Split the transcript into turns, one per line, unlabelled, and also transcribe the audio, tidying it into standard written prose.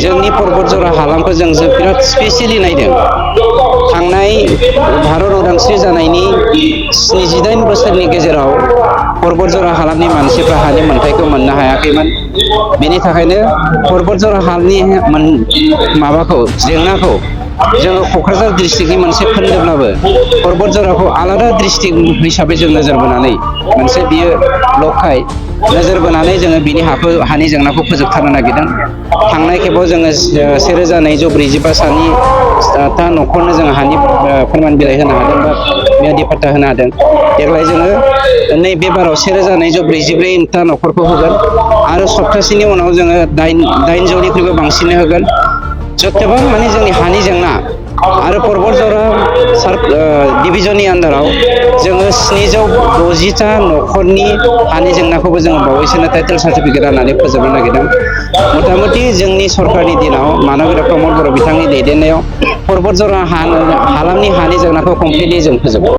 जोंनि पर्बतजरा हालामखौ जों बिराद स्पेसियेलि नायदों। थांनाय भारत उदांस्रि जानायनि 79 बोसोरनि गेजेराव पर्बतजरा हालामनि मानसिफ्रा हानि मोनथायखौ मोननो हायाखैमोन। बेनि थाखायनो पर्बतजरा हालामनि माबाखौ जेंनाखौ जोङो क'क्राझार डिस्ट्रिक्टनि मोनसे खोन्दोब्लाबो पर्बतजराखौ आलादा डिस्ट्रिक्ट हिसाबै जों नोजोर बोनानै मोनसे बियो ब्लकखाय नोजोर बोनानै जोङो बिनि हानि जेंनाखौ फोजोबथारनो नागिरदों। थांनाय खेबाव जोङो 1245 सानि ता न'खरनो जोङो हानि फोरमान बिलाइ होनो हादों बा मियादि पाट्टा होनो हादों। देग्लाय जोङो नैबे बाराव 1244 ता न'खरखौ होगोन आरो सप्तासेनि उनाव जोङो 800निख्रुइबो बांसिन होगोन। जथेबां माने जोंनि हानि जेंना आरो पर्बतजरा डिभिजननि आन्दाराव जोङो 760ता न'खरनि हानि जेंनाखौबो जोङो बावैसोनो टाइटेल सार्टिफिकेट राननानै फोजोबनो नागिरदों। मथा मथि जोंनि सरकारनि दिनाव मानगेन्द्र प्रमद बर' बिथांनि दैदेननायाव पर्बतजरा हालामनि हानि जेंनाखौ कमप्लिटलि जों फोजोबगोन।